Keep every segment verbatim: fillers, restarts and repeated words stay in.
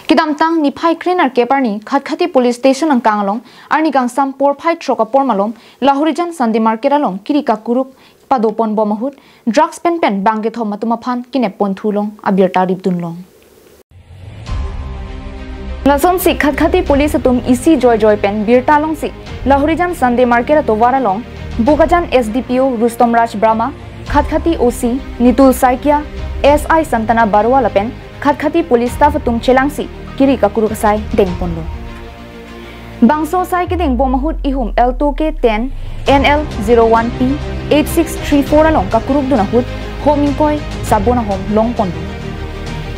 Kedamtang niphai krenerkep arni Khatkhati Police Station angkang along arni kangsam porphai throk apor malom Lahorijan Sunday Market along kiri kakuruk padopon bom ahut drugs pen pen bang kethom atum aphan kinep ponthu along abirta ripdunlong. Lasonsi Khatkhati Police atum isi joijoi pen birta longsi Lahorijan Sunday Market atovar along Bokajan S D P O Rustom Raj Brahma, Khatkhati O C Nitul Saikia, S I Santana Barua lapen Khatkhati Police staff atum chelangsi kiri kakuruk asai dengponlo. Bangso asai kedeng bom ahut ihum Alto K ten N L zero one P eight six three four along kakurukdun ahut hom ingkoi sabon ahom longponlo.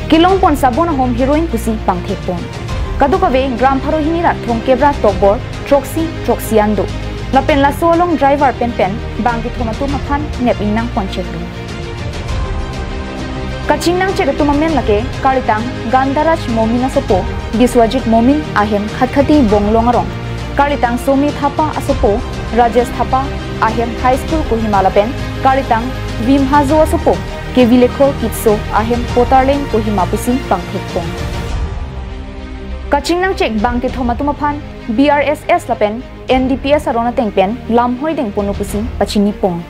Kelongpon sabon ahom heroin pusi pangthekpon. Kadokave gram pharo hini ra thomkep ra tokbor throksi throksi an do. Lapen laso along driver pen pen bang kethom atum aphan nep ingnang poncheklo. Kachingnangchek atum amen lake karlitang Gandaraj Momin asopo Biswajit Momin ahem Khatkhati Bonglong arong, karlitang Somi Thapa asopo Rajesh Thapa ahem High School Kohima lapen karlitang Vim Hajo asopo K V Lekhor Kitso ahem Potarleng Kohima pusi pangthekpon. Kachingnangchek bang kethom atum aphan B R S S lapen N D P S aron ateng pen lamhoi dengponlo pusi pachinipon.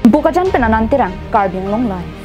Bokajan pen Anand Terang, Karbi Anglong Live.